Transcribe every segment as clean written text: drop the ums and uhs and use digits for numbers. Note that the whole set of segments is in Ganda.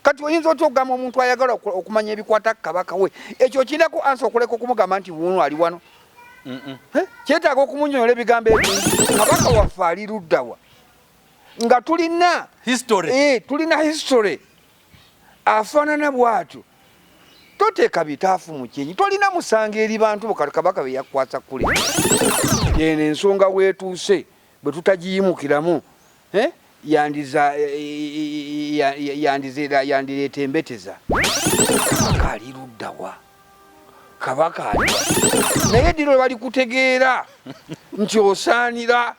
Kati oyinza otya okugamba omuntu ayagala okumanya ebikwata ku kabaka we? Ekyo kirinaku ansa okuleka okumugamba nti wuuno ali wano? Kyetaaga okumunyonyola ebigambo ebingi. Kabaka waffe ali luddawa nga tulina history, tulina history afaanana bw'atyo. Toteeka bitaafu mu kyenyi, tolina musango eri bantu bo kabaka be yakukwasa kule. Eno ensonga weetuuse bwe tutagiyimukiramu, yandiza yandiza yandireeta embeteza. Kabaka ali luddawa? Kabaka ali naye ddi lwe balikutegeera nti osaanira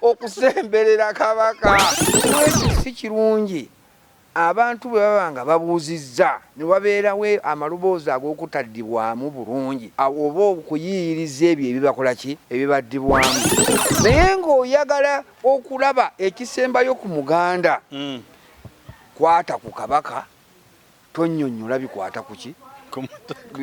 okusemberera kabaka? Ekyo si kirungi. Abantu bwe baba nga babuuzizza ne wabeerawo amaloboozi ag'okutaddibwamu bulungi oba okuyiiyiriza ebyo ebibakola ki? Ebibaddibwamu. Naye ng'oyagala okulaba ekisembayo ku Muganda, kwata ku Kabaka, tonnyonnyola bikwata ku ki?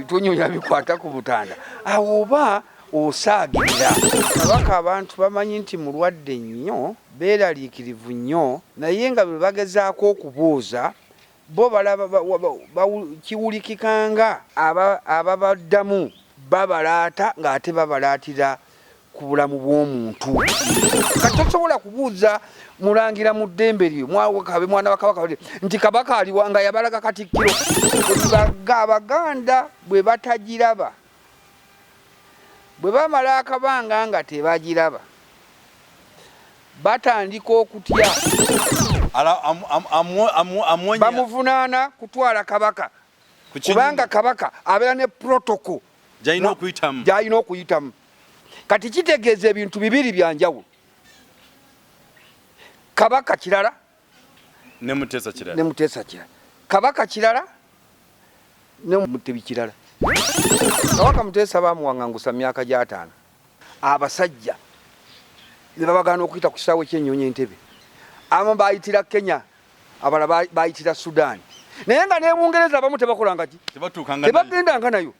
Tonnyonnyola bikwata ku Butanda. Awo oba osaagirira. Kabaka abantu bamanyi nti mulwadde nnyo, beeraliikirivu nnyo, naye nga bwe bagezaako okubuuza, bo balaba kiwulikika nga ababaddamu babalaata ng'ate babalaatira ku bulamu bw'omuntu. Kati tosobola kubuuza mulangira mu ddembe lyo kabe mwana wa kabaka nti kabaka aliwa nga yabalaga Katikkiro. Abaganda bwe batagiraba, bwe bamala akabanga nga tebagiraba, batandika okutya. Bamuvunaana kutwala kabaka, kubanga kabaka abeera ne protocol gy'alina okuyitamu. Gy'alina okuyitamu. Kati kitegeeza ebintu bibiri bya njawulo. Kabaka kirala ne Muteesa kirala. Ne Muteesa kirala. Kabaka kirala ne Mutebi kirala. Kabaka Muteesa baamuwaŋŋangusa mu myaka gy'ataano. Abasajja ne babagaana okuyita ku kisaawe ky'ennyonyi Entebbe. Abamu baayitira Kenya, abalala baayitira Sudan. Naye nga n'e Bungereza abamu tebakolanga ki? Tebagendanga nayo.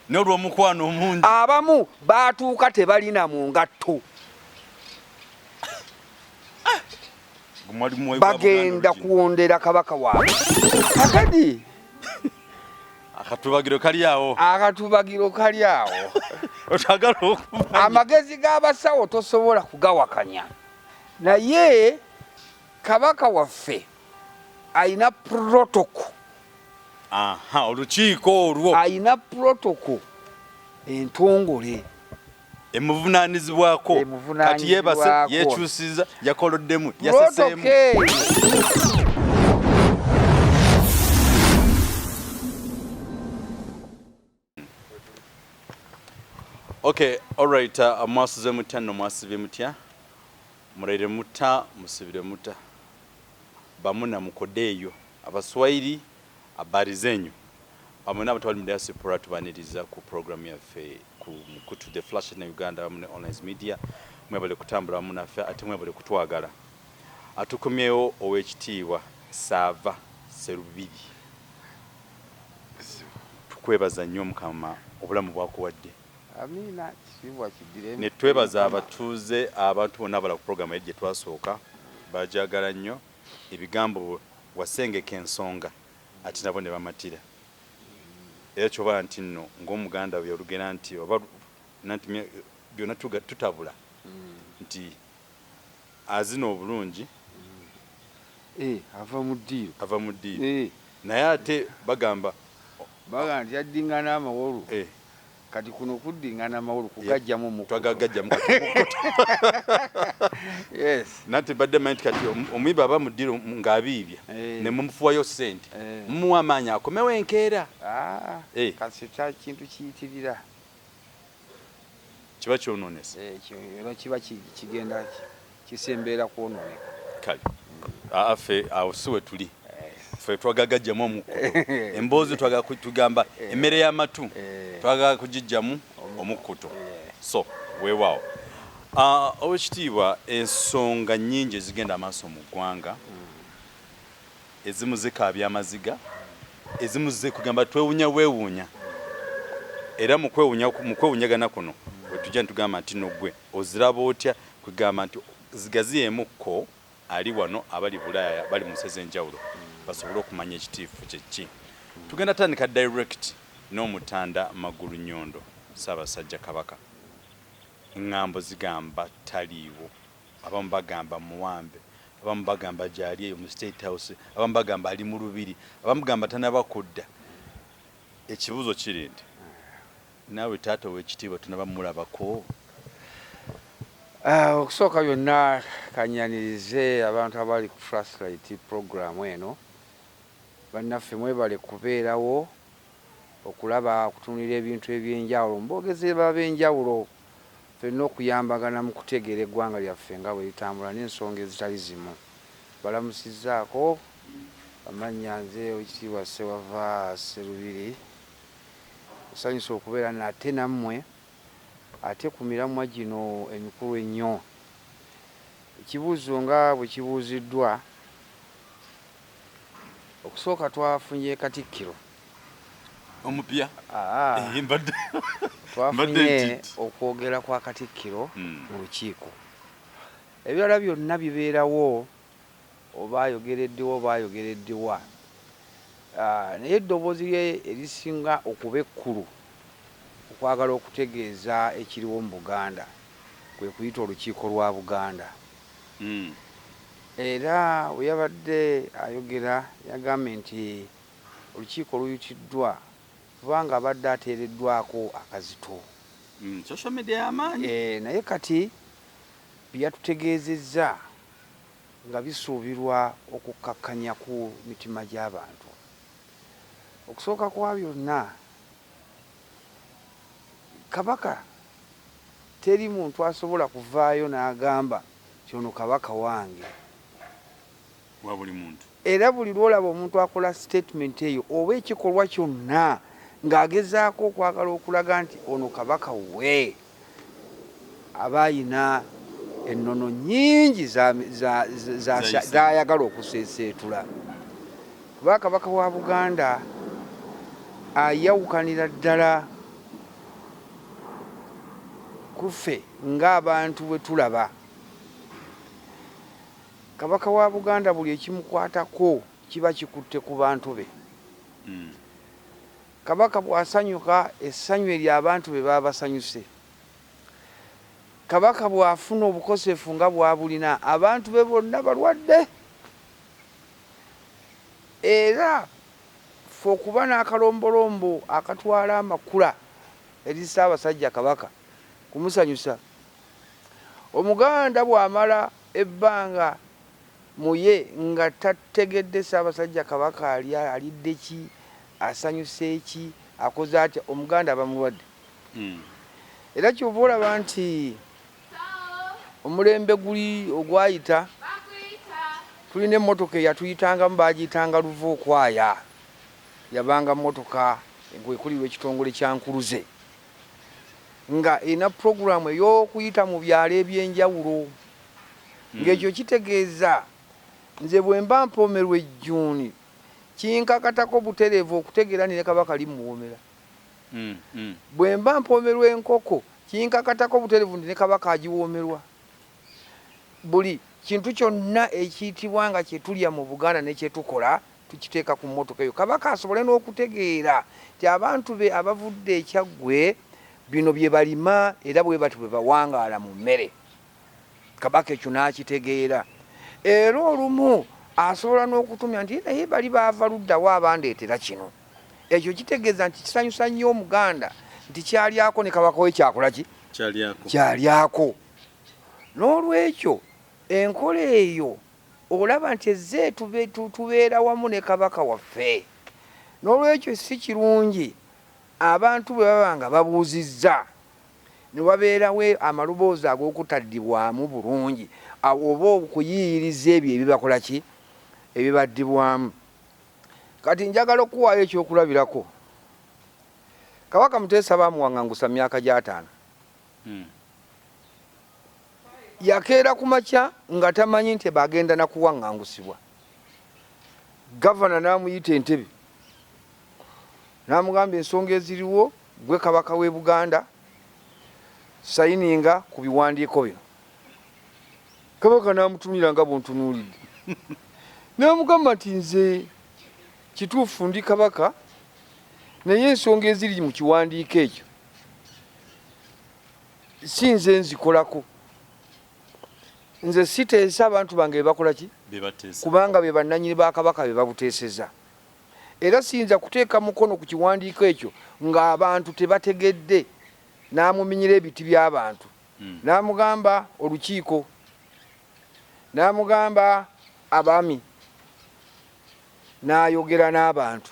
N'olw'omukwano omungi. Abamu baatuuka tebalina mu ngatto. Bagenda kuwondera kabaka waabwe. Kakati akatubagiro kali awo. Akatubagiro kali awo. Otagala okumanya. Amagezi g'abasawo tosobola kugawakanya. Naye kabaka waffe alina protocol. Aha, olukiiko olwo. Alina protocol entongole. Emuvunaanizibwako. Kati yeebase, yeekyusiza, yakoloddemu, yaseseemu. Okay, all right, mwasuze mutya nno, mwasibye mutya, mulaire muta, musibire muta, bamuna mukodeeyo abaswahili habari zenyu mwena abantu abali mu diaspora tubaniriza ku program yaffe ku mukutu The Flash na Uganda wamu ne Online Media. Mwebale kutambula wamu naffe ate mwebale kutwagala. Atukomyewo ow'ekitiibwa Saava Serubiri, tukwebaza nnyo Mukama obulamu bwakuwadde. Amiina, kitiibwa kiddire. Ne twebaza abatuuze, abantu bonna abala ku program eri gye twasooka bagyagala nnyo ebigambo wasengeka ensonga ate nabo ne bamatira. Era kyoba nti nno ng'Omuganda bwe yalugera nti oba nanti byonna tutabula nti azina obulungi ava mu ddiiro, ava mu ddiiro. Naye ate bagamba Bagamba nti yaddingana amawolu. Kati kuno kuddingana amawolu kugajjamu omukkuto. Twagagajjamu kati omukkuto. Yes. Nanti badde manyi nti kati omuyimbi aba mu ddiiro ng'abiibya ne mumufuwayo ssente, mumuwa amaanyi akomewo enkeera. Kasita kintu kiyitirira. Kiba kyonoonese. Era kiba kigenda kisembeera kwonooneka. Kale ffe awo si we tuli. Ffe twagagajjamu omukkuto. Emboozi twagala tugamba emmere y'amatu twagala kugijjamu omukkuto. So weewaawo. Owekitiibwa, ensonga nnyingi ezigenda amaaso mu ggwanga, ezimu zikaabya amaziga, ezimu kugamba twewuunya bwewuunya. Era mu kwewuunyagana kuno we tujja ne tugamba nti no ggwe oziraba otya, kwegamba nti zigaziyeemukko ali wano abali Bulaaya bali mu nsi ez'enjawulo. Basobole okumanya ekitiifu kye ki. Tugenda tandika direct n'Omutanda Magulunnyondo, Ssaabasajja Kabaka. Eŋŋambo zigamba taliiwo, abamu bagamba muwambe, abamu bagamba gyali eyo mu State House, abamu bagamba ali mu Lubiri, abamu bagamba tanaba kudda. Ekibuuzo kiri nti naawe taata ow'ekitiibwa tunaba mulabako? Okusooka byonna kanyanirize abantu abali ku Flashlight program eno. Bannaffe mwebale kubeerawo okulaba okutunulira ebintu eby'enjawulo muboogezi ab'enjawulo ffenna okuyambagana mu kutegeera eggwanga lyaffe nga bwe litambula n'ensonga ezitali zimu. Balamusizzaako amannya nze Owekitiibwa Ssewava Sserubiri. Nsanyuse okubeera nate nammwe ate ku miramwa gino emikulu ennyo. Ekibuuzo nga bwe kibuuziddwa, okusooka twafunye Katikkiro. Omupya? Aa, Eh, mbadde twafunye nti. okwogera kwa Katikkiro mu lukiiko. Ebirala byonna bibeerawo oba ayogereddewa oba ayogereddewa. Naye eddoboozi lye erisinga okuba ekkulu okwagala okutegeeza ekiriwo mu Buganda kwe kuyita olukiiko lwa Buganda. Era bwe yabadde ayogera yagambye nti olukiiko luyitiddwa kubanga abadde ateereddwako akazito. Social media y'amaanyi. Naye kati bye yatutegeezezza nga bisuubirwa okukkakkanya ku mitima gy'abantu. Okusooka kwa byonna, Kabaka teri muntu asobola kuvaayo n'agamba nti ono Kabaka wange. Wa buli muntu. Era buli lw'olaba omuntu akola sitatimenti eyo oba ekikolwa kyonna ng'agezaako okwagala okulaga nti ono Kabaka wuwe, aba ayina ennono nnyingi z'ayagala okuseeseetula. Kuba Kabaka wa Buganda ayawukanira ddala ku ffe ng'abantu bwe tulaba. Kabaka wa Buganda buli ekimukwatako kiba kikutte ku bantu be. Kabaka bw'asanyuka, essanyu eryo abantu be baba basanyuse. Kabaka bw'afuna obukosefu nga bw'abulina, abantu be bonna balwadde. Era ffe okuba n'akalombolombo akatwala amakula eri Ssaabasajja Kabaka kumusanyusa. Omuganda bw'amala ebbanga muye nga tategedde Ssaabasajja Kabaka alya alidde ki, asanyuse ki, akoze atya, Omuganda aba mulwadde. Era ky'ova olaba nti omulembe guli ogwayita tulina emmotoka eyatuyitangamu baagiyitanga luva okwaya, yabanga mmotoka ng'ekulirwa ekitongole kya Nkuluze nga erina pulogulaamu ey'okuyita mu byalo eby'enjawulo ng'ekyo kitegeeza nze bwe mba mpoomerwa ejjuuni kinkakatako butereevu okutegeera nti ne Kabaka limuwoomera. Bwe mba mpoomerwa enkoko kinkakatako butereevu nti ne Kabaka agiwoomerwa. Buli kintu kyonna ekiyitibwa nga kye tulya mu Buganda ne kye tukola tukiteeka ku mmotoka eyo Kabaka asobole n'okutegeera nti abantu be abavudde e Kyaggwe bino bye balima era bwe batyo bwe bawangaala mu mmere. Kabaka ekyo n'akitegeera era olumu asobola n'okutumya nti naye bali baava ludda wa abandeetera kino. Ekyo kitegeeza nti kisanyusa nnyo Omuganda nti kyalyako ne Kabaka we kyakola ki? Kyalyako. N'olwekyo enkola eyo olaba nti ezze tubeera wamu ne Kabaka waffe. N'olwekyo si kirungi abantu bwe baba nga babuuzizza ne wabeerawo amaloboozi ag'okutaddibwamu bulungi oba okuyiiyiriza ebyo ebibakola ki? Ebibaddibwamu. Kati njagala okukuwaayo ekyokulabirako. Kabaka Muteesa baamuwaŋŋangusa mu myaka gy'ataano. Yakeera ku makya nga tamanyi nti bagenda na kuwaŋŋangusibwa. Gavana n'amuyita Entebbe n'amugamba ensonga eziriwo ggwe Kabaka w'e Buganda sayininga ku biwandiiko bino. Kabaka n'amutunuulira nga bw'ontunuulidde n'amugamba nti nze Kituufu ndi kabaka, naye ensonga eziri mu kiwandiiko ekyo si nze nzikolako. Nze siteesa, abantu bange bebakola ki? Kubanga be bannanyini ba kabaka, be babuteeseza. Era siyinza kuteeka mukono ku kiwandiiko ekyo ng'abantu tebategedde. N'amuminyira ebiti by'abantu, n'amugamba olukiiko, n'amugamba abaami, n'ayogera n'abantu,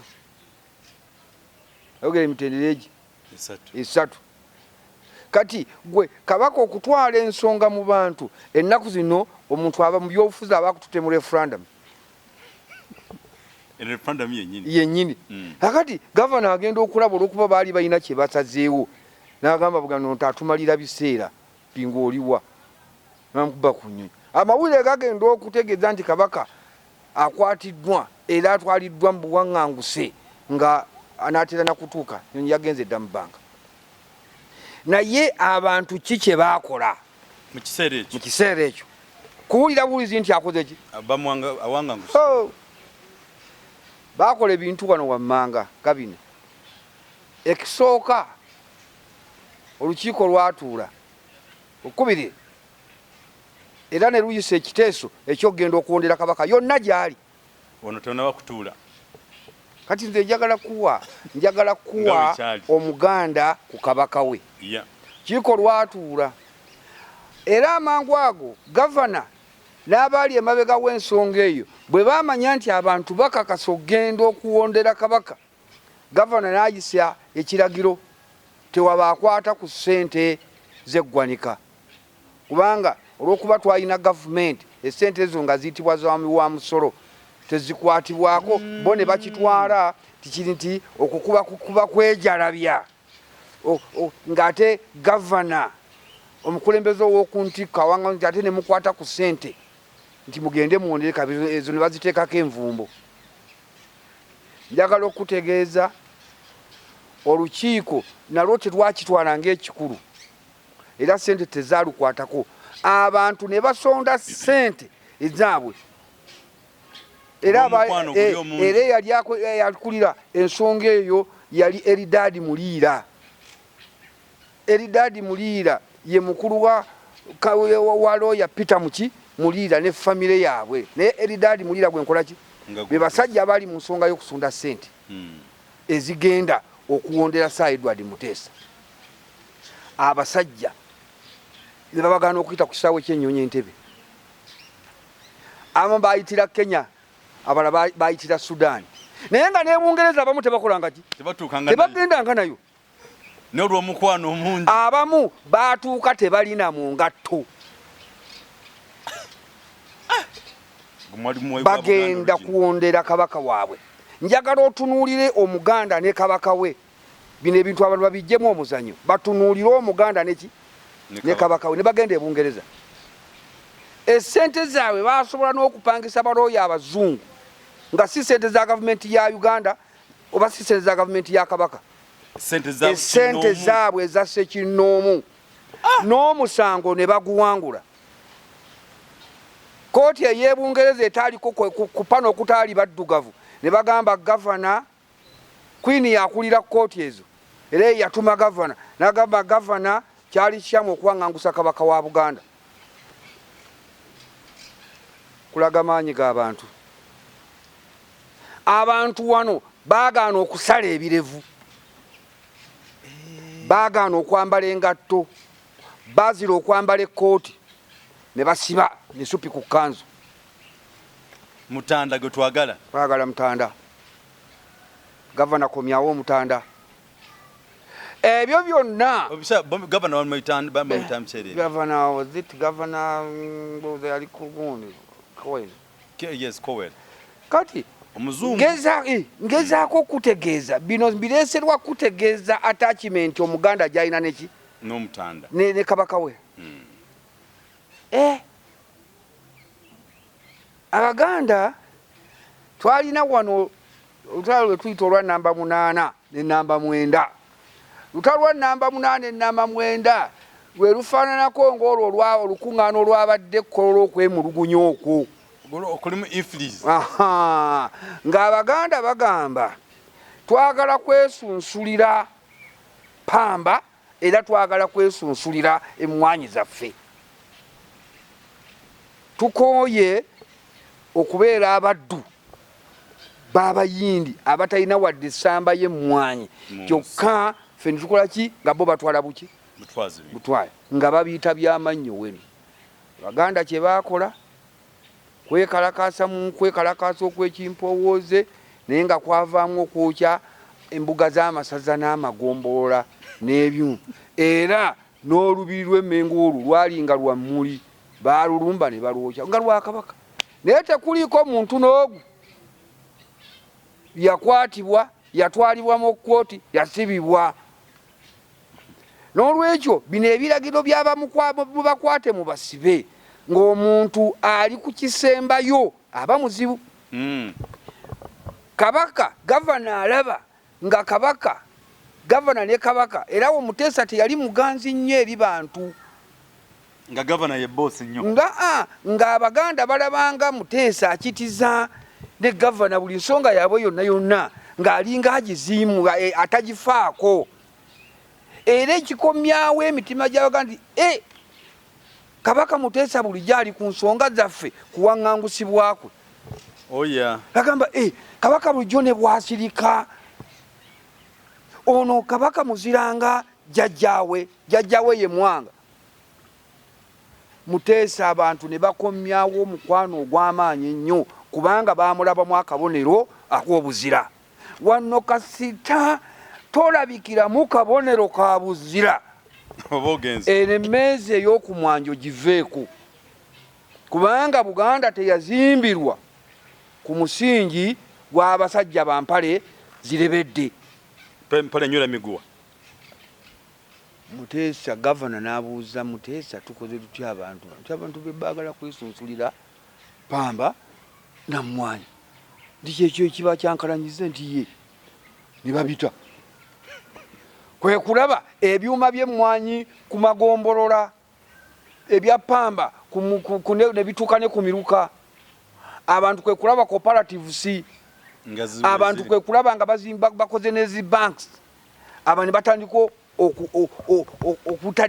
ayogera emitendera egi esatu. Kati gwe kabaka okutwala ensonga mu bantu, ennaku zino omuntu aba mu byobufuzi aba akutute mu referendum yennyini. Kakati gavana agenda okulaba, olwokuba baali balina kye basazeewo, n'agamba bugano nti atumalira biseera pinga oliwa, namukuba ku nnyonyi. Amawulire gagenda okutegeeza nti kabaka akwatiddwa era atwaliddwa mu buwaŋŋanguse nga anaatera nakutuuka, nyonyi yagenze edda mu bbanga. Naye abantu ki kye baakola mu kiseera ekyo? Kuwulira buwulizi nti akoze ki? Oh! Baakola ebintu wano wammanga nga bino. Ekisooka, olukiiko lwatuula okubiri era ne luyisa ekiteeso ekyokugenda okuwondera kabaka yonna gy'ali. Ono tonaba kutuula. Kati nze njagala kuwa omuganda ku kabaka we. Kiiko lwatuula era amangu ago gavana n'abaali emabega w'ensonga eyo bwe baamanya nti abantu bakakasa okugenda okuwondera kabaka, gavana n'ayisa ekiragiro tewaba akwata ku ssente z'eggwanika, kubanga olw'okuba twalina gavumenti, essente ezo nga ziyitibwa wa musolo tezikwatibwako. Bo ne bakitwala tikiri nti okukuba kukuba kwejalabya, ng'ate gavana omukulembeze ow'oku ntikko awanga nti ate ne mukwata ku ssente nti mugende muwondere kabaka, ezo ne baziteekako envumbo. Njagala okutegeeza olukiiko nalwo terwakitwala ng'ekikulu, era ssente tezaalukwatako. Abantu ne basonda ssente ezaabwe, era era eyali akulira ensonga eyo yali Eridaadi Muliira. Eridaadi Muliira ye mukulu wa looya Peter Muki Muliira ne famire yaabwe. Naye Eridaadi Muliira gwe nkola ki, be basajja abali mu nsonga y'okusonda ssente ezigenda okuwondera Sir Edward Muteesa. Abasajja ne babagaana okuyita ku kisaawe ky'ennyonyi Entebe. Abamu bayitira Kenya, abalala bayitira Sudan, naye nga nebungereza abamu tebakolanga ki, tebagendanga nayo. N'olwomukwano omungi. Abamu batuuka tebalina mu ngatto, bagenda kuwondera kabaka waabwe. Njagala otunuulire omuganda ne kabaka we. Bino ebintu abantu babijjemu omuzanyo, batunuulire omuganda neki ne kabaka we. Ne bagenda ebungereza, esente zaabwe basobola n'okupangisa balooya abazungu, nga si sente za gavumenti ya Uganda oba si sente za gavumenti ya kabaka, esente zaabwe eza ssekinnoomu. N'omusango ne baguwangula. Kooti ey'ebungereza etaaliko kupano okutaali baddugavu, ne bagamba gavana, Queen yakulira kooti ezo era yatuma gavana, n'agamba gavana kyali kikyamu okuwaŋŋangusa kabaka wa Buganda. Kulaga maanyi g'abantu. Abantu wano baagaana okusala ebirevu, baagaana okwambala engatto, bazira okwambala ekkooti, ne basiba misupi ku kkanzu. Mutanda gwe twagala. Twagala mutanda. Gavana, komyawo omutanda. Ebyo byonna gavana, was it gavana yali kugundi? Kati ngezaako okutegeeza bino bireeserwa kutegeeza attachment omuganda gyalina neki n'omutanda ne kabaka we. Abaganda twalina wano olutalo lwe tuyita olwa namba 8 ne namba 9. Lutalo lwa namba 8 ne namba 9 lwe lufaananako ng'olwo olukuŋŋaana olwabadde ekkolola okwemulugunya okwo. Okulimu inflis. Ng'Abaganda bagamba twagala kwesunsulira pamba era twagala kwesunsulira emmwanyi zaffe. Tukooye okubeera abaddu b'Abayindi abatalina wadde essamba y'emmwanyi, kyokka ffe ne tukola ki nga bo batwala buki butwale nga babiyita byamannyo wenu. Abaganda kye baakola kwekalakaasa mu kwekalakaasa okw'ekimpowooze naye nga kwavaamu okwokya embuga z'amasaza n'amagombolola n'ebyuma, era n'olubiri lw'e Mmengo olwo lwali nga lwa mmuli, baalulumba ne balwokya nga lwa Kabaka, naye tekuliiko muntu n'ogu yakwatibwa, yatwalibwa mu kkooti, yasibibwa. N'olwekyo bino ebiragiro byabamubakwate mubasibe ng'omuntu ali ku kisembayo aba muzibu. Kabaka gavana alaba nga kabaka gavana ne kabaka, era awo Muteesa teyali muganzi nnyo eri bantu. Nga gavana ye boss nnyo. Nga ng'Abaganda balabanga Muteesa akitiza ne gavana buli nsonga yaabwe yonna yonna ng'alinga agiziimu atagifaako. Era ekikomyawo emitima gy'Abaganda nti Kabaka Muteesa bulijjo ali ku nsonga zaffe kuwaŋŋangusibwa kwe. Oh yeah. Agamba Kabaka bulijjo ne bw'asirika ono Kabaka muziranga jjajjaawe, jjajjaawe ye Mwanga. Muteesa abantu ne bakomyawo omukwano ogw'amaanyi ennyo kubanga baamulabamu akabonero ak'obuzira. Wano kasita tolabikiramu kabonero ka buzira, oba ogenze. Eno emmeeza ey'oku mwanjo giveeko, kubanga Buganda teyazimbirwa ku musingi gw'abasajja ba mpale zirebedde. Mpale nywera miguwa. Muteesa gavana n'abuuza Muteesa, tukoze tutya abantu bano? Nti abantu be baagala kwesunsulira pamba na mmwanyi. Nti kyekyo ekiba kyankalanyiza nti ye ne babita. Kwe kulaba ebyuma by'emmwanyi ku magombolola, ebya pamba ne bituuka ne ku miruka. Abantu kwe kulaba cooperatives, abantu kwe kulaba nga bazimba bakoze ne zi banks, abantu ne batandika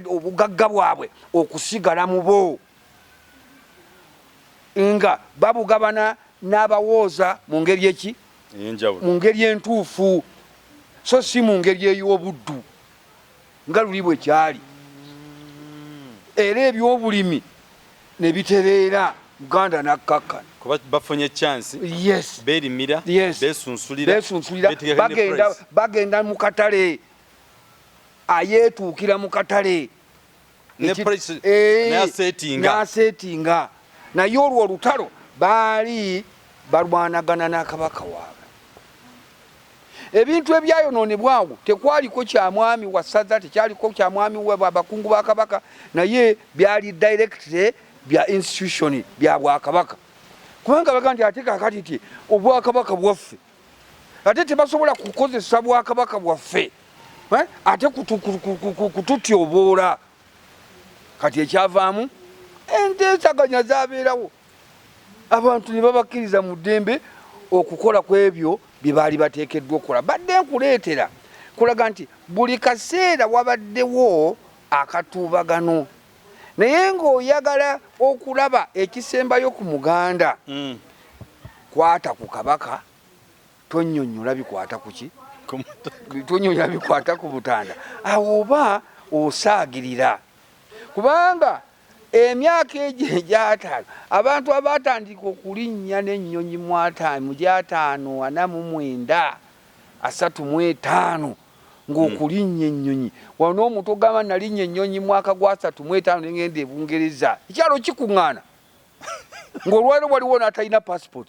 obugagga bwabwe okusigala mu bo nga babugabana n'abawooza mu ngeri eki mu ngeri entuufu, so si mu ngeri ey'obuddu nga luli bwe kyali. Era ebyobulimi ne bitereera, Buganda n'akkakkana. Kuba bafunye chance. Yes. Beerimira, yes. Beesunsulira, beesunsulira, bagenda mu katale, ayeetuukira mu katale n'asetinga. Naye olwo olutalo baali balwanagana n'akabaka waabwe. Ebintu ebyayonoonebwa awo tekwaliko kya mwami wa ssaza, tekyaliko kya mwami abakungu ba kabaka, naye byali directly bya institution bya bwakabaka. Kubanga baga nti ate kaakati ti obwakabaka bwaffe, ate tebasobola kukozesa bwakabaka bwaffe ate kututyoboola. Kati ekyavaamu enteesaganya zabeerawo, abantu ne babakkiriza mu ddembe okukola ku ebyo bye baali bateekeddwa okukola. Badde nkuleetera kulaga nti buli kaseera wabaddewo akatuubagano, naye ng'oyagala okulaba ekisembayo ku Muganda, kwata ku Kabaka, tonnyonnyola bikwata ku ki, tonnyonnyola bikwata ku Butanda, awo oba osaagirira. Kubanga emyaka egyo egy'ataano abantu abaatandika okulinnya n'ennyonyi mu gy'ataano ana mu mwenda asatu mu etaano ng'okulinnya ennyonyi wano omuntu ogamba nalinnya ennyonyi mwaka gwa 35 ne ngenda e Bungereza, ekyalo kikuŋŋaana ng'olwaliro waliwo n'atalina passport.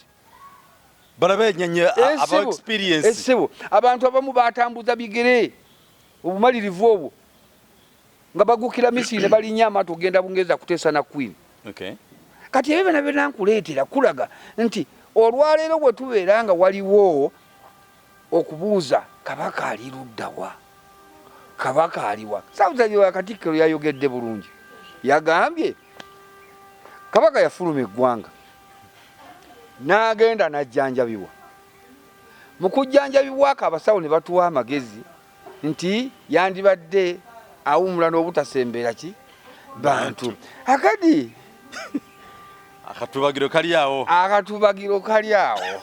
Balabe ennyonyi aba experience. Essebo, abantu abamu batambuza bigere obumalirivu obwo nga bagukira Misiri ne balinnya amaato okugenda Bungereza kuteesa na Queen. Okay. Kati ebyo byonna byonna nkuleetera kulaga nti olwaleero bwe tubeera nga waliwo okubuuza Kabaka ali ludda wa, Kabaka aliwa. Ssaabasajja wa Katikkiro yayogedde bulungi, yagambye Kabaka yafuluma eggwanga. N'agenda n'ajjanjabibwa. Mu kujjanjabibwako abasawo ne batuwa amagezi nti yandibadde awummula n'obutasembeera ki bantu. Akadi akatubagiro kali awo, akatubagiro kali awo.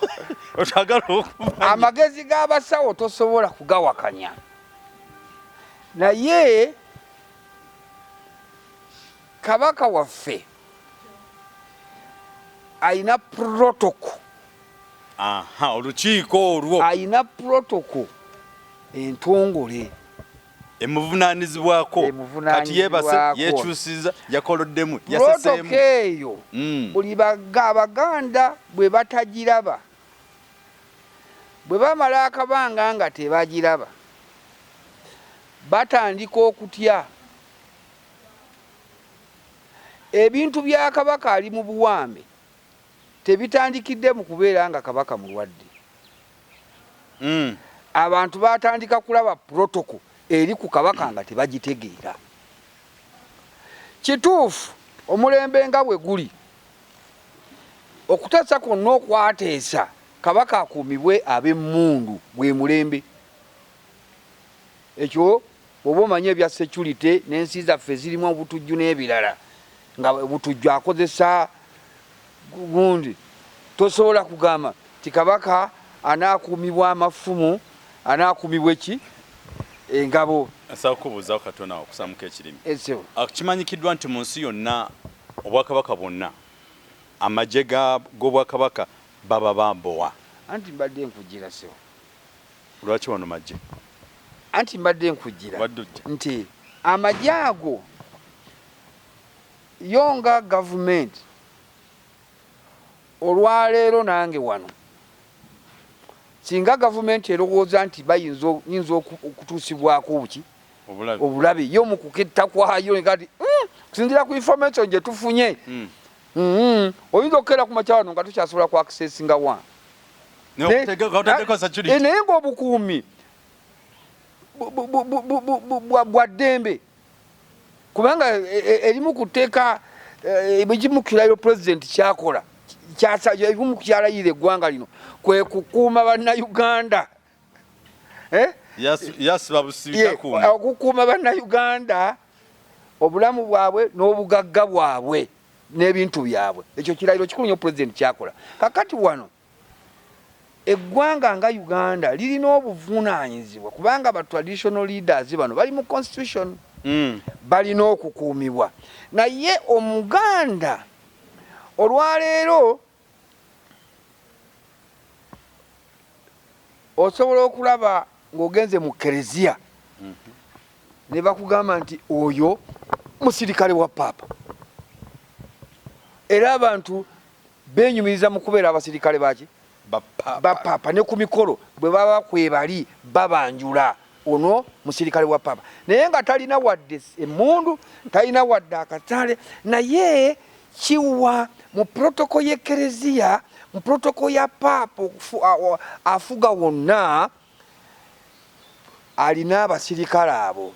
Otagala okumanya. Amagezi g'abasawo tosobola kugawakanya, naye Kabaka waffe alina protocol. Aha, olukiiko olwo. Alina protocol entongole emuvunanizibwako. Kati yebase, yekyusiza, yakoloddemu, yaseseemu. Protocol eyo buli Abaganda bwe batagiraba, bwe bamala akabanga nga tebagiraba, batandika okutya. Ebintu bya Kabaka ali mu buwambe tebitandikidde mu kubeera nga Kabaka mulwadde. Abantu batandika kulaba protocol eri ku Kabaka nga tebagitegeera. Kituufu omulembe nga bwe guli, okuteesa kwonna okwateesa Kabaka akuumibwe ab'emmundu gwe mulembe. Ekyo bw'oba omanyi ebya security n'ensi zaffe ezirimu obutujju n'ebirala, nga obutujju akozesa gundi, tosobola kugamba nti Kabaka anaakuumibwa amafumu, anaakuumibwa ki, engabo. Nsaba kukubuuzaako katono awo okusamuka ekirimi. Esebo. Kimanyikiddwa nti mu nsi yonna obwakabaka bwonna amagye g'obwakabaka baba bambowa. Anti mbadde nkujira ssebo. Lwaki wano magye? Anti mbadde nkujira nti amagye ago yo nga gavumenti olwaleero nange wano singa gavumenti erowooza nti bayinza nyinza okutuusibwako obuki obulabe yo mu kuketta kwayo kati kusinziira ku information gye tufunye oyinza okukeera ku makya wano nga tukyasobola ku accessinga wa naye ng'obukuumi bwa ddembe kubanga erimu ku tteeka ekimu ku kirayiro pulezidenti kyakola, ekimu ku kyalayirira eggwanga lino kwe kukuuma Bannayuganda, okukuuma Bannayuganda obulamu bwabwe n'obugagga bwabwe n'ebintu byabwe. Ekyo kirayiro kikulu nnyo pulezidenti kyakola. Kakati wano eggwanga nga Uganda lirina obuvunaanyizibwa kubanga ba traditional leaders bano bali mu constitution, balina okukuumibwa. Naye Omuganda olwaleero osobola okulaba ng'ogenze mu kereziya ne bakugamba nti oyo musirikale wa Paapa, era abantu benyumiriza mu kubeera abasirikale baki ba Paapa, ne ku mikolo bwe baba kwebali babanjula ono musirikale wa Paapa, naye nga talina wadde emundu, talina wadde akatale, naye kiwa mu protocol y'Ekereziya, mu protocol ya Paapa afuga wonna, alina abasirikale abo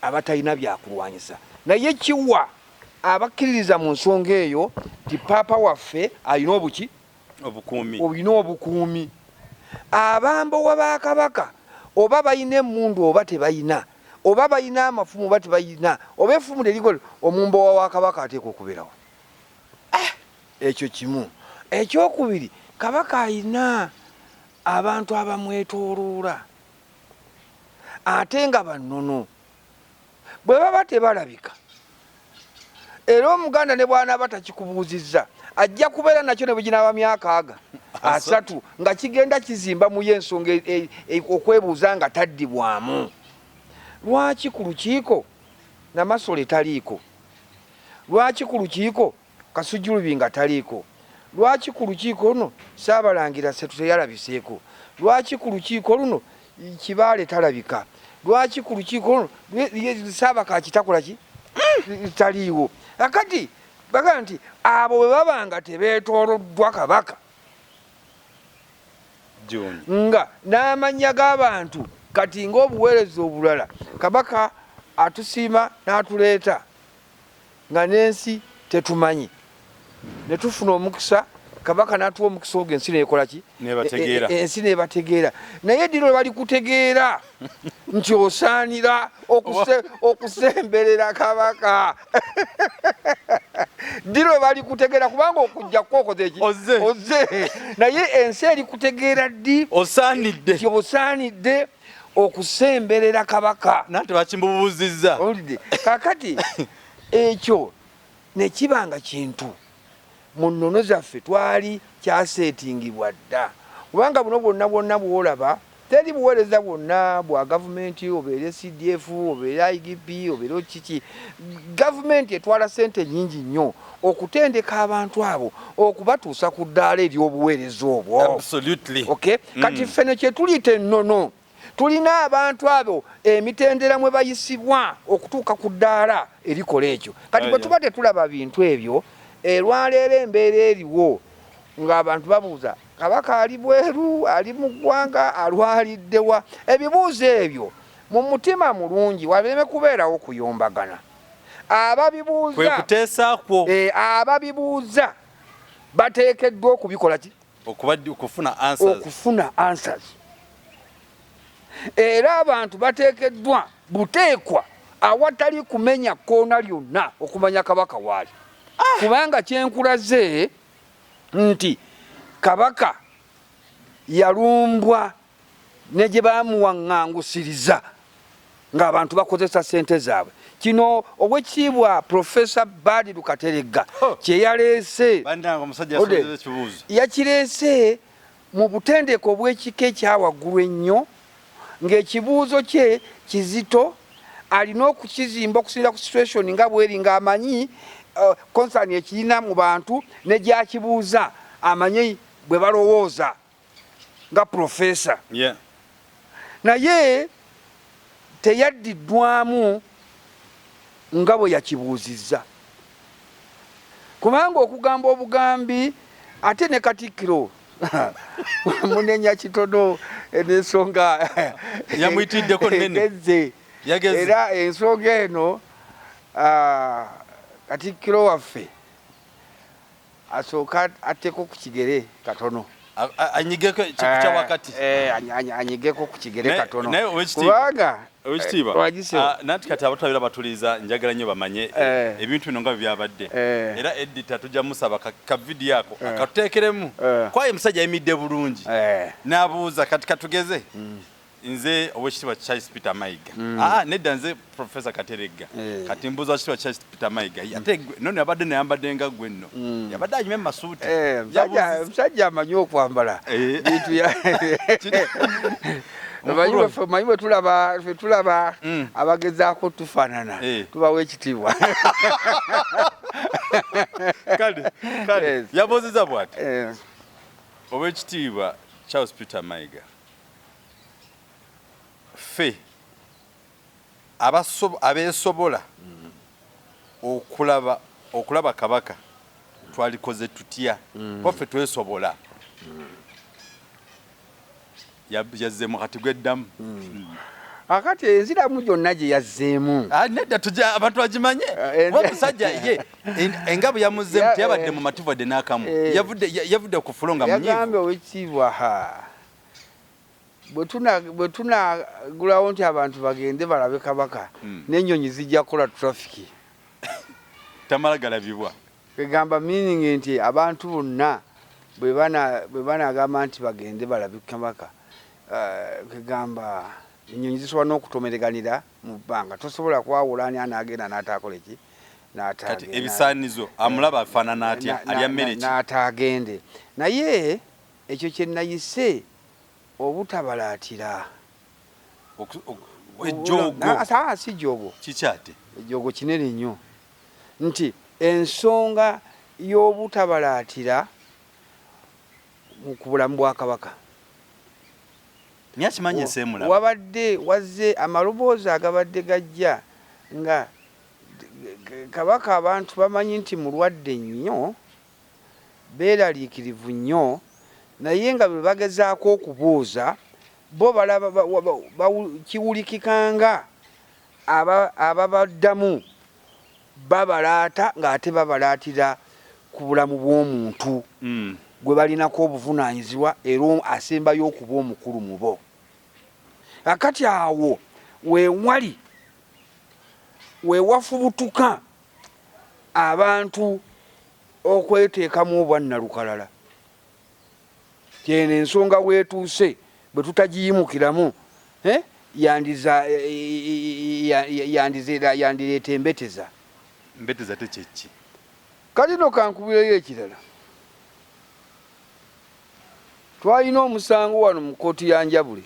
abatalina byakulwanyisa, naye kiwa abakkiririza mu nsonga eyo nti Paapa waffe alina obuki obukuumi, olina obukuumi. Abambowa ba Kabaka oba balina emundu oba tebalina, oba balina amafumu oba tebalina, oba effumu teriko, omumbowa wa Kabaka ateekwa okubeerawo. Ekyo kimu. Ekyokubiri, Kabaka alina abantu abamwetooloola ate nga bannono bwe baba tebalabika, era Omuganda ne bw'anaaba takikubuuzizza ajja kubeera nakyo ne bwe ginaaba myaka aga 30 nga kigenda kizimba mu ye ensonga okwebuuza nga taddibwamu. Lwaki ku lukiiko Namasole taliiko? Lwaki ku lukiiko Kasujju Lubinga taliiko? Lwaki ku lukiiko luno Ssaabalangira Ssetu teyalabiseeko? Lwaki ku lukiiko luno Kibaale talabika? Lwaki ku lukiiko luno Ssaabakaaki takola ki taliiwo? Akati bagamba nti abo bwe baba nga tebeetooloddwa Kabaka nga n'amannya g'abantu kati ng'obuweereza obulala Kabaka atusiima n'atuleeta nga n'ensi tetumanyi ne tufuna omukisa Kabaka n'atuwa omukisa ogwo, ensi nekola ki? Nebategeera. Ensi nebategeera. Naye ddi lwe bali kutegeera nti osaanira okusemberera Kabaka? Ddi lwe bali kutegeera? Kubanga okujja kwokoze eki? Ozze. Ozze, naye ensi eri kutegeera ddi osaanidde nti osaanidde okusemberera Kabaka? Nanti bakimbubuuzizza. Owulidde? Kakati ekyo nekiba nga kintu mu nnono zaffe twali kyaseetingibwa dda, kubanga buno bwonna bwonna bwolaba, teri buweereza bwonna bwa gavumenti, obeere CDF, obeere IGP, obeere kiki, gavumenti etwala sente nyingi nnyo okutendeka abantu abo okubatuusa ku ddaala ery'obuweereza obwo. Okay? Kati ffene kyetuliyita ennono, tulina abantu abo emitendera mwe bayisibwa okutuuka ku ddaala erikola ekyo. Kati bwe tuba tetulaba bintu ebyo, erwaleero embeera eriwo ng'abantu babuuza Kabaka ali bweru, ali mu ggwanga, alwaliddewa? Ebibuuzo ebyo mu mutima mulungi waleme kubeerawo kuyombagana. Ababibuuza, kwe kuteesa kwo. Ababibuuza bateekeddwa okubikola ki? Okufuna answers. Okufuna answers. Era abantu bateekeddwa buteekwa awatali kumenya kkoona lyonna okumanya Kabaka waali, kubanga kyenkulaze nti Kabaka yalumbwa ne gye bamuwaŋŋangusiriza ng'abantu bakozesa ssente zaabwe. Kino Owekitiibwa Profesa Badiru Kateregga kye yaleese, Bannange, omusajja yasomeza ekibuuzo. Yakireese mu butendeke obw'ekika ekyawaggulu ennyo, ng'ekibuuzo kye kizito, alina okukizimba okusinziira ku situation nga bweri, ng'amanyi concern ekirina mu bantu ne gy'akibuuza, amanyi bwe balowooza nga profesa. Naye teyaddiddwamu nga bwe yakibuuzizza, kubanga okugamba obugambi, ate ne Katikkiro munenya kitono n'ensonga Yamuyitiddeko nnene. Egezze. Yageze. Era ensonga eno, Katikkiro waffe asooka atteko ku kigere katono. Anyigeko kya wakati. Anyigeko ku kigere katono. Naye owekitiibwa, Kubanga owekitiibwa, wagise. Nanti kati abatulabira batuliza, njagala nnyo bamanye ebintu bino nga bwe byabadde. Era editor tujja musaba ka video ako akatuteekeremu. Kwaye omusajja ayimiridde bulungi n'abuuza. Kati katugeze nze Owekitiibwa Charles Peter Mayiga, nedda, nze Professor Kateregga. Kati mbuuza Owekitiibwa Charles Peter Mayiga, ate gwe nno yabadde nayambadde nga gwe nno, yabadde anyumye mu masuuti. Musajja amanyi okwambala bintu omanyi bwe tulaba abagezaako tufaanana, tubawa ekitiibwa. Kale yabuuziza bw'ati: Owekitiibwa Charles Peter Mayiga, ffe abeesobola okulaba Kabaka twalikoze tutya? Kuba ffe twesobola. Yazzeemu, kati gweddamu. Akati enziramu gyonna gye yazzeemu. Nedda, tujja abantu bagimanye. Kuba omusajja ye engabo yamuzzeemu, teyabadde mu mativu wadde n'akamu. Yavudde ku floor nga munyiivu. Yagambye, owekitiibwa, ha bwe tunagulawo nti abantu bagende balabe Kabaka, n'ennyonyi zijja kukola traffic. Tamala galabibwa. Egamba meaning nti abantu bonna bwe banagamba nti bagende balabe Kabaka, kegamba ennyonyi zisobola n'okutomereganira mu bbanga, tosobola kwawula ani anaagenda n'ataakola ki. Kati ebisaanizo amulaba afaanana atya, alya mmere ki? N'ataagende. Naye ekyo kye nayise obutabalaatira. Ejjoogo. Si jjoogo. Kikyate? Ejjoogo kinene nnyo, nti ensonga y'obutabalaatira ku bulamu bwa Kabaka. Naye akimanyi ensi emulaba. Wabadde wazze amaloboozi agabadde gajja nga Kabaka abantu bamanyi nti mulwadde nnyo, beeraliikirivu nnyo, naye nga bwe bagezaako okubuuza bo balaba kiwulikikanga ababaddamu babalaata, ng'ate babalaatira ku bulamu bw'omuntu. Gwe balinako obuvunaanyizibwa era asembayo okuba omukulu mu bo. Akati awo wewali wewafubutuka abantu okweteekamu obwannalukalala. Kyeno ensonga weetuuse bwe tutagiyimukiramu eh, yandiza yandiza yandireeta embeteza. Embeteza te kyeki? Kati no kankubireyo ekirala. Twalina omusango wano mu kkooti ya Njabule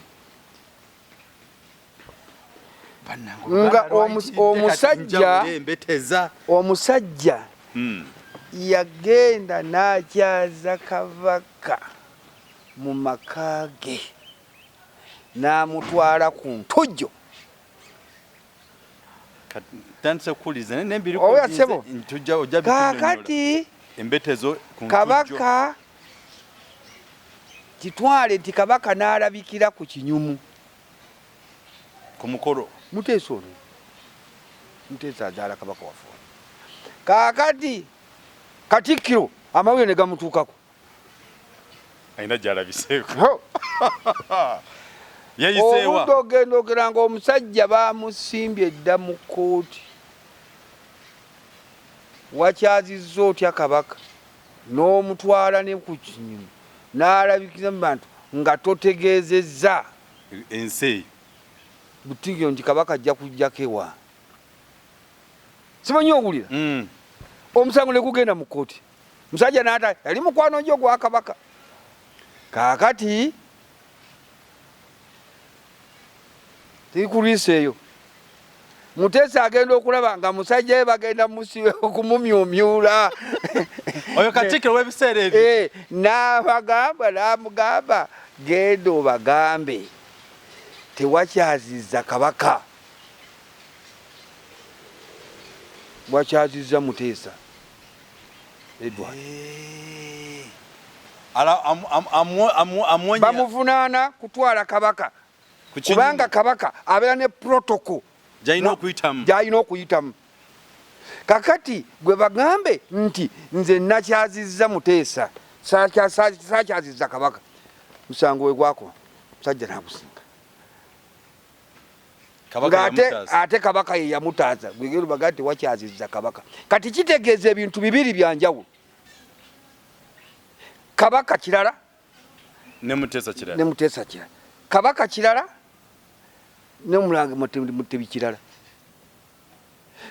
nga omusajja yagenda n'akyaza Kabaka mu maka ge n'amutwala ku ntujjo. Kaakati Kabaka kitwale nti Kabaka n'alabikira ku kinyumu ku mukolo. Muteesa ono Muteesa azaala Kabaka waffe ono. Kaakati Katikkiro amawulire ne gamutuukako. Alina gy'alabiseeko. Yayiseewa. Obudde ogenda ogera nga omusajja bamusimbye dda mu kkooti. Wakyazizza otya Kabaka n'omutwala ne ku kinyumu n'alabikira mu bantu nga totegeezezza ensi eyo butigyo nti Kabaka ajja kujjako ewa simanyi owulira omusango ne gugenda mu kkooti. Musajja n'ata yali mukwano gyo gwa Kabaka. Kaakati tiri ku lwisa eyo, Muteesa agenda okulaba nga musajja we bagenda okumumyumyula. Oyo Katikkiro w'ebiseera ebyo. N'abagamba, n'amugamba genda obagambe tewakyaziza Kabaka, wakyazizza Muteesa Edward. Bamuvunaana kutwala Kabaka kubanga Kabaka abeera ne protocol gy'alina okuyitamu. Kakati gwe bagambe nti nze nakyazizza Muteesa, saakyazizza Kabaka. Musango we gwakoma, musajja n'agusinga. Ate Kabaka ye yamutaasa. Gwe bagambe nti wakyazizza Kabaka. Kati kitegeeza ebintu bibiri bya njawulo. Kabaka kirala ne Muteesa kirala. Ne Muteesa kirala. Kabaka kirala ne Mulangira Mutebi kirala.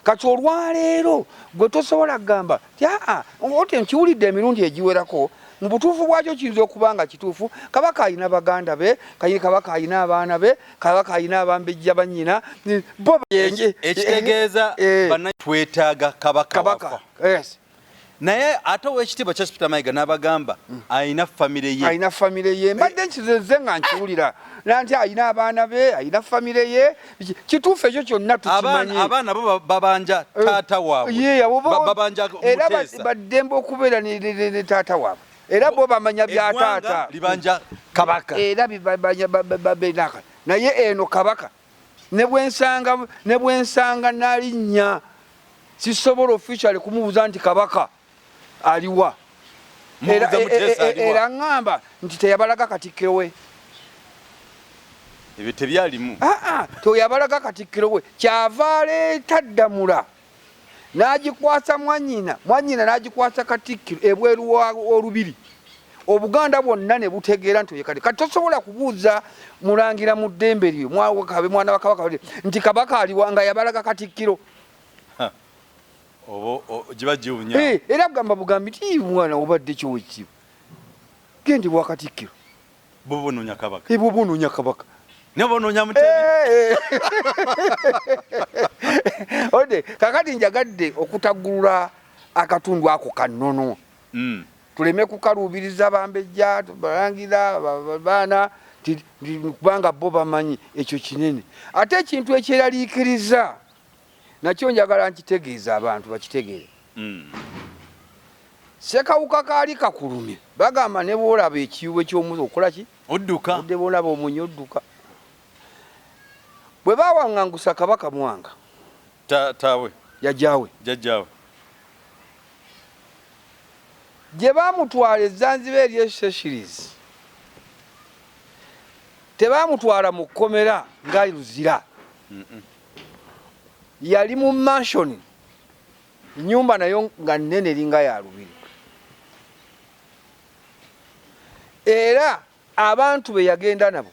Kati olwaleero gwe tosobola kugamba nti aa oti nkiwulidde emirundi egiwerako. Mu butuufu bwakyo kiyinza okuba nga kituufu. Kabaka alina baganda be, Kabaka alina abaana be, Kabaka alina abambejja bannyina bo. Ekitegeeza banna twetaaga Kabaka wafa. Yes. Naye ate ow'ekitiibwa Charles Peter Mayiga n'abagamba alina famire ye. Alina famire ye. Mbadde nkizenze nga nkiwulira nanti alina abaana be, alina famire ye. Kituufu ekyo kyonna tukimanyi. Abaana bo babanja taata waabwe. Babanja Era baddembe okubeera ne taata waabwe. Era bo bamanya bya taata. Libanja Kabaka. Era bibanja babenaka. Naye eno Kabaka ne bwensanga nalinnya sisobola officially kumubuuza nti Kabaka aliwa. Era ŋŋamba nti teyabalaga Katikkiro we. Ebyo tebyalimu. Teyabalaga Katikkiro we. Kyava aleeta Ddamula n'agikwasa mwannyina, mwannyina n'agikwasa Katikkiro ebweru w'olubiri. Obuganda bwonna ne butegeera nti oyo kati. Kati tosobola kubuuza Mulangira mu ddembe lye, mwana wa Kabaka, nti Kabaka aliwa nga yabalaga Katikkiro. Giba giwunya. Era kugamba bugambi nti mwana obadde ki owekitiibwa, gende bwa Katikkiro. Bwo bunoonya Kabaka. Bwo bunoonya Kabaka. Naye bunoonya Mutebi. Ode, kakati njagadde okutaggulula akatundu ako kannono. Tuleme kukaluubiriza bambejja, balangira, baana, kubanga bo bamanyi ekyo kinene. Ate ekintu ekyeraliikiriza nakyo njagala nkitegeeza abantu bakitegeere. Ssekawuka kaali kakulumye, bagamba ne bw'olaba ekiyiwe ky'omuze okola ki? Odduka. Odde bw'olaba omunye odduka. Bwe baawaŋŋangusa Kabaka Mwanga. Taawe. Jjajjaawe. Jjajjaawe. Gye bamutwala e Zanzibar eri e Seychelles, tebamutwala mu kkomera ng'ali Luzira. Yali mu mansion, nyumba nayo nga nnene eringa ya lubiri, era abantu be yagenda nabo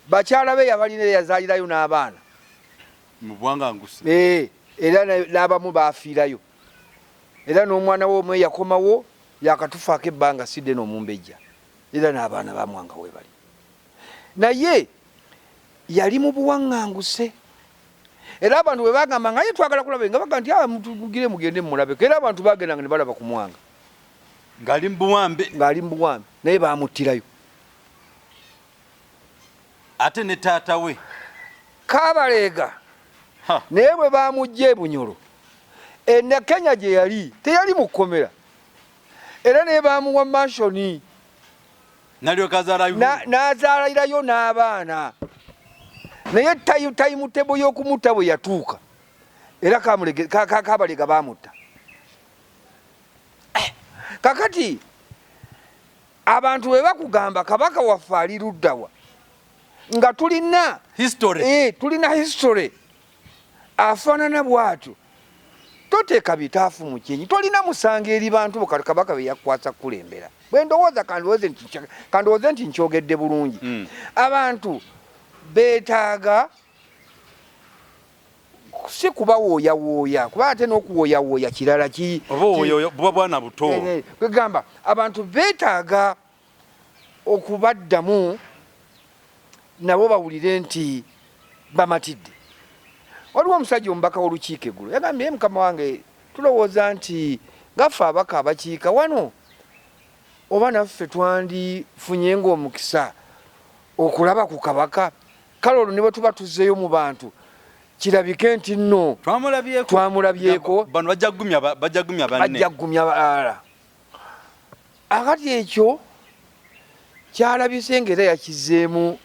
bakyala be yabalina, era yazaalirayo n'abaana. Mu buwanganguse. Era n'abamu baafiirayo, era n'omwana we omu eyakomawo yakatufaako ebbanga si ddene, omumbejja, era n'abaana bamwanga we bali. Naye yali mu buwaŋŋanguse, era abantu bwe bagamba nga ye twagala kulaba, nga baga nti, "Ah, mugire mugende mumulabeko." Era abantu bagendanga ne balaba ku Mwanga. Ng'ali mu buwambe. Ng'ali mu buwambe, naye bamuttirayo. Ate ne taata we? Kaabaleega. Naye bwe bamugja e Bunyoro ena Kenya gye yali, teyali mu kkomera, era naye bamuwa mansion. Nalyoka azaalayo. N'azaalirayo n'abaana. Naye timetable y'okumutta bwe yatuuka, era Kabalega bamutta. Kakati abantu bwe bakugamba kabaka waffe ali luddawa, nga tulina history, tulina history afaanana bw'atyo, toteeka bitaafu mu kyenyi, tolina musango eri bantu bo kabaka be yakwasa kukulembera. Bwe ndowooza, kandowooze nti nkyogedde bulungi. Abantu beetaaga si kubawooyawooya, kuba ate n'okuwooyawooya kirala ki. Oba oyo buba bwana buto. Kwegamba abantu beetaaga okubaddamu nabo bawulire nti bamatidde. Waliwo omusajja omubaka w'olukiiko eggulo yagambye, "Mukama wange, tulowooza nti ngaffe abaka abakiika wano, oba naffe twandifunye ng'omukisa okulaba ku kabaka. Kale olwo ne bwe tuba tuzzeeyo mu bantu, kirabike nti nno twamulabyeko." Twamulabyeko. Bano bajja kugumya banne. Bajja kugumya balala. Akati ekyo kyalabise ng'era yakizeemu.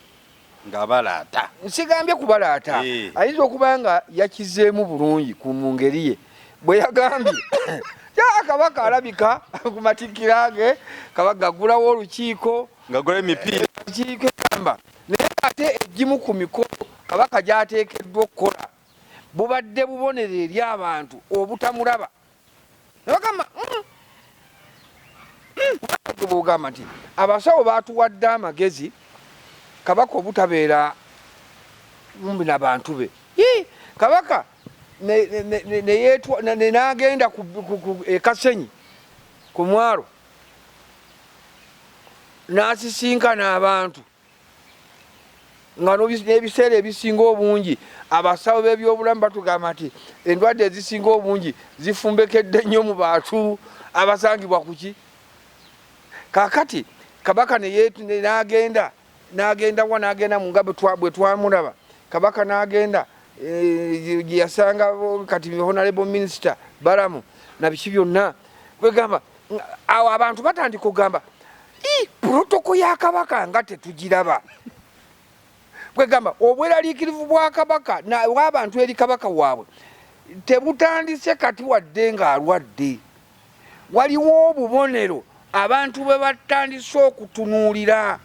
Ng'abalaata. Nsigambye kubalaata. Ayinza okuba nga yakizeemu bulungi ku mu ngeri ye bwe yagambye ya kabaka alabika ku matikkira ge, kabaka agulawo olukiiko. Ng'agula emipiira. Olukiiko egamba, naye ate egimu ku mikolo kabaka gy'ateekeddwa okukola bubadde bubonero eri abantu obutamulaba. Nebagamba, Bwogamba nti abasawo batuwadde amagezi kabaka obutabeera mumbi na bantu be. Ii, kabaka ne n'agenda e Kasenyi ku mwalo n'asisinkana abantu, nga n'ebiseera ebisinga obungi abasawo b'ebyobulamu batugamba nti endwadde ezisinga obungi zifumbekedde nnyo mu bantu abasangibwa kuki. Kakati kabaka n'agenda wa, n'agenda mu nga bwe twamulaba kabaka n'agenda gye yasanga kati honorable minister Balamu na biki byonna. Kwegamba awo abantu batandika okugamba, "Protocol ya kabaka nga tetugiraba." Kwegamba obweraliikirivu bwa kabaka bw'abantu eri kabaka waabwe tebutandise kati, wadde ng'alwadde. Waliwo obubonero abantu bwe batandise okutunuulira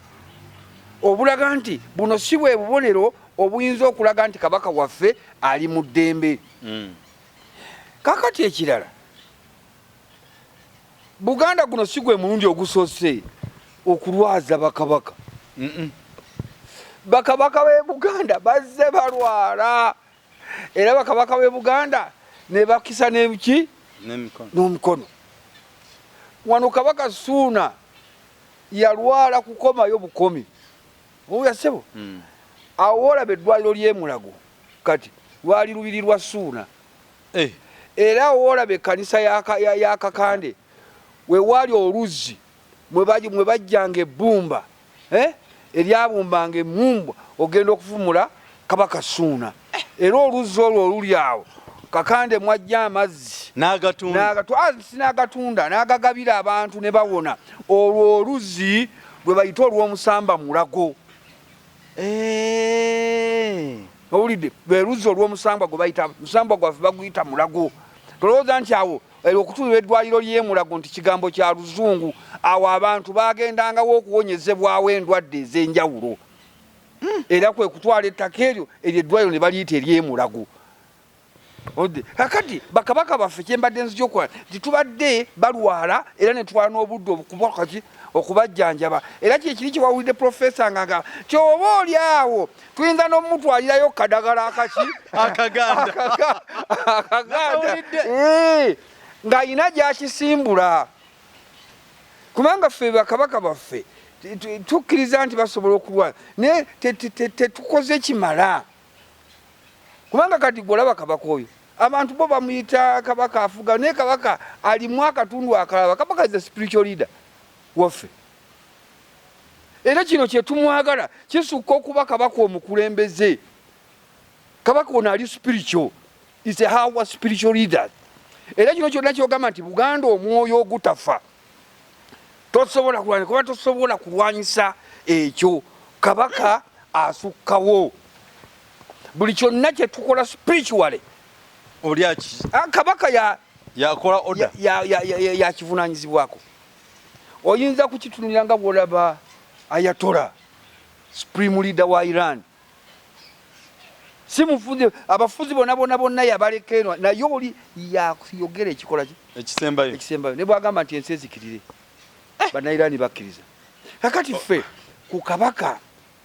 obulaga nti buno si bwe bubonero obuyinza okulaga nti kabaka waffe ali mu ddembe. Kakati ekirala, Buganda guno si gwe mulundi ogusoose okulwaza bakabaka. Bakabaka b'e Buganda bazze balwala, era bakabaka b'e Buganda ne bakisa neki? N'emikono. N'omukono. Wano Kabaka Suuna yalwala kukomayo bukomi oya ssebo. Awo woolaba eddwaliro ly'e Mulago kati lwali lubiri lwa Suuna. Era awo woolaba ekkanisa ya Kakande, we waali oluzzi mwe bajjanga ebbumba, eryabumbanga emmumbwa ogenda okufumula Kabaka Suuna. Era oluzzi olwo oluli awo Kakande mwajja amazzi n'agatunda. Si n'agatunda, n'agagabira abantu ne bawona. Olwo oluzzi lwe bayita olw'omusamba Mulago. Owulidde? Lwe luzzi olw'omusambwa gwe bayita, musambwa gwaffe baguyita Mulago. Tolowooza nti awo Okutuulira eddwaliro ly'emulago nti kigambo kya luzungu, awo abantu bagendangawo okuwonyezebwawo endwadde ez'enjawulo. Era kwe kutwala ettaka eryo eryo eddwaliro ne baliyita ery'emulago. Kakati bakabaka baffe kyembadde nzija okukola nti tubadde balwala era ne twala n'obudde obukubakaki okubajjanjaba, era kyekiri kyewawulidde profesa nga nga ti oba oli awo tuyinza n'omutwalirayo kadagala akaki akaganda akaganda ng'alina gy'akisimbula, kubanga ffe bakabaka baffe tukkiriza nti basobola okulwala naye tetukoze kimala. Kubanga kati gwolaba kabaka oyo abantu bo bamuyita kabaka afuga, naye kabaka alimu akatundu akalaba. Kabaka is a spiritual leader waffe, era kino kyetumwagala kisukka okuba kabaka omukulembeze. Kabaka ono ali spiritual, is a our spiritual leader. Era kino kyonna kyogamba nti Buganda omwoyo ogutafa tosobola kulwanyisa, kuba tosobola kulwanyisa ekyo. Kabaka asukkawo buli kyonna kyetukola spiritually. Oli aki kabaka ya yakola order yakivunanyizibwako. Oyinza kukitunulira nga bwolaba Ayatollah, supreme leader wa Iran, si mufuzi, abafuzi bonna bonna bonna yabaleka eno, naye oli yayogera ekikola ki ekisembayo, ekisembayo, ne bwagamba nti ensi ezikirire, Bannairani bakkiriza. Kakati ffe ku kabaka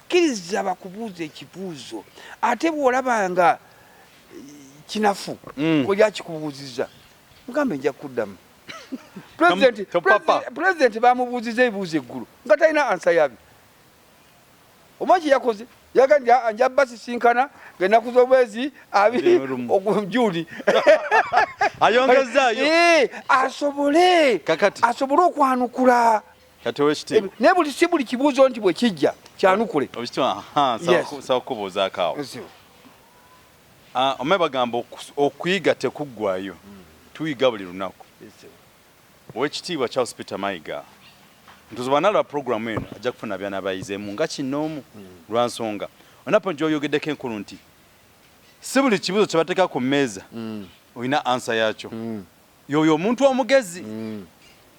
kkiriza bakubuuza ekibuuzo, ate bw'olaba nga kinafu oli akikubuuzizza, mugambe nja kuddamu. Pulezidenti bamubuuziza ebibuuzo eggulo nga talina answer yabyo. Omanyi kye yakoze? Yagambye nja basisinkana ng'ennaku z'omwezi 20 Juni. Ayongezaayo. Asobole Kakati. asobole okwanukula. Kati owekitiibwa. Naye buli si buli kibuuzo nti bwe kijja kyanukule. Owekitiibwa, aha, nsaba kukubuuzaako awo. Omanyi bagamba okuyiga tekuggwayo, tuyiga buli lunaku. Owekitiibwa Charles Peter Mayiga, ntuzi bw'anaalaba pulogulaamu eno ajja kufuna by'anaabayizeemu nga kinnoomu lwa nsonga. Olina point gy'oyogeddeko enkulu nti si buli kibuuzo kye bateeka ku mmeeza olina ansa yaakyo. Y'oyo omuntu omugezi.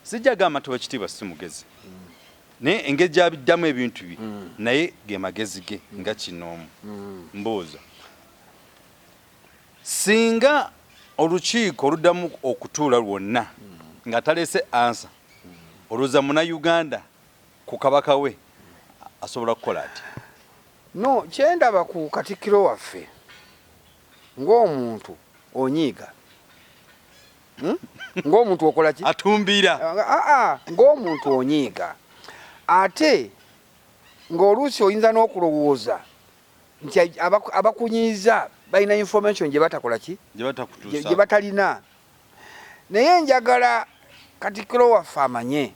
Sijja gamba nti owekitiibwa si mugezi, naye engeri gy'abiddamu ebintu bye naye ge magezi ge nga kinnoomu. Mbuuza, singa olukiiko oluddamu okutuula lwonna nga taleese ansa, olowooza Munnayuganda ku kabaka we asobola kukola atya? No, kyendaba ku Katikkiro waffe ng'omuntu onyiiga. Ng'omuntu okola ki? Atumbiira. Ng'omuntu onyiiga. Ate ng'oluusi oyinza n'okulowooza nti abakunyiiza balina information gye batakola ki? Gye Gye batalina. Naye njagala Katikkiro waffe amanye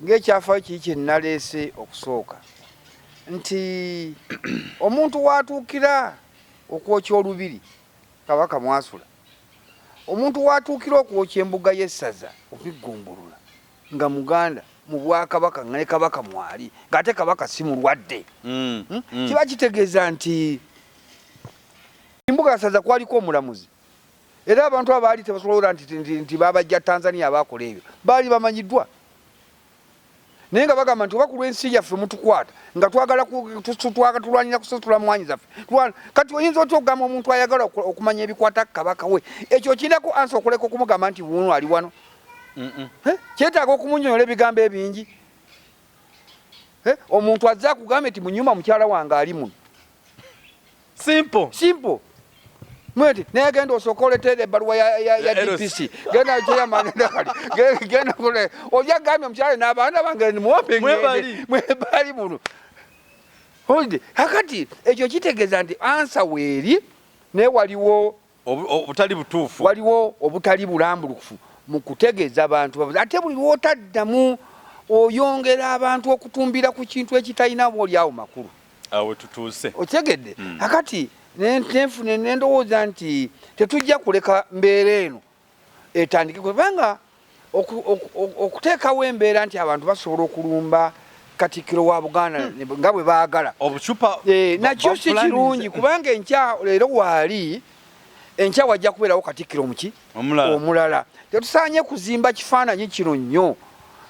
ng'ekyafaayo kiri kye naleese okusooka nti omuntu w'atuukira okwokya olubiri kabaka mwasula, omuntu w'atuukira okwokya embuga y'essaza okuggombolola nga Muganda mu bwakabaka nga ne kabaka mwali, ng'ate kabaka si mulwadde, kiba kitegeeza nti embuga ya ssaza kwaliko omulamuzi, era abantu abaali tebasobola nti babajja Tanzania abakola ebyo baali bamanyiddwa, naye nga bagamba nti oba ku lw'ensi yaffe mutukwata nga twagala tulwanira kusasula mwanyi zaffe. Kati oyinza otya okugamba omuntu ayagala okumanya ebikwata kabaka we ekyo kirinaku ansa okuleka okumugamba nti wuuno ali wano? Kyetaaga okumunyonyola ebigambo ebingi. Omuntu azze akugambe nti munyuma mukyala wange ali muno. Simple. Simple. Mweti, naye genda osooka oleteera ebbaluwa ya DPC. Genda chairman ndakali. Genda kule. Ojja gambye omukyala n'abaana bange muwampe ngende. Mwebali muno. Hold. Kakati ekyo kitegeeza nti ansa weeri naye waliwo obutali butuufu. Waliwo obutali bulambulukufu mu kutegeeza abantu. Ate buli lw'otaddamu oyongera abantu okutumbira ku kintu ekitalina oba oli awo makulu. Awo tutuuse. Otegedde. Kakati nenfune nendowooza nti tetujja kuleka mbeera eno etandike, kubanga okuteekawo embeera nti abantu basobola okulumba Katikkiro wa Buganda nga bwe baagala obucupa nakyo si kirungi, kubanga enkya leero waali Enkya wajja kubeerawo katikkiro muki? Omulala. Tetusaanye kuzimba kifaananyi kino nnyo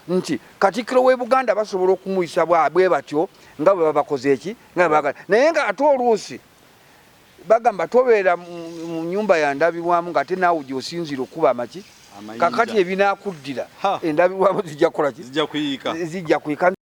nti katikkiro w'e Buganda basobola okumuyisa bwe batyo nga bwe babakoze eki nga bwe baagala, naye nga ate oluusi bagamba tobeera mu nyumba ya ndabirwamu ng'ate naawe gy'osinziira okukuba amaki. Kakati ebinaakuddira endabirwamu zijja kukola ki? Zijja kuyiika. Zijja kuyiika.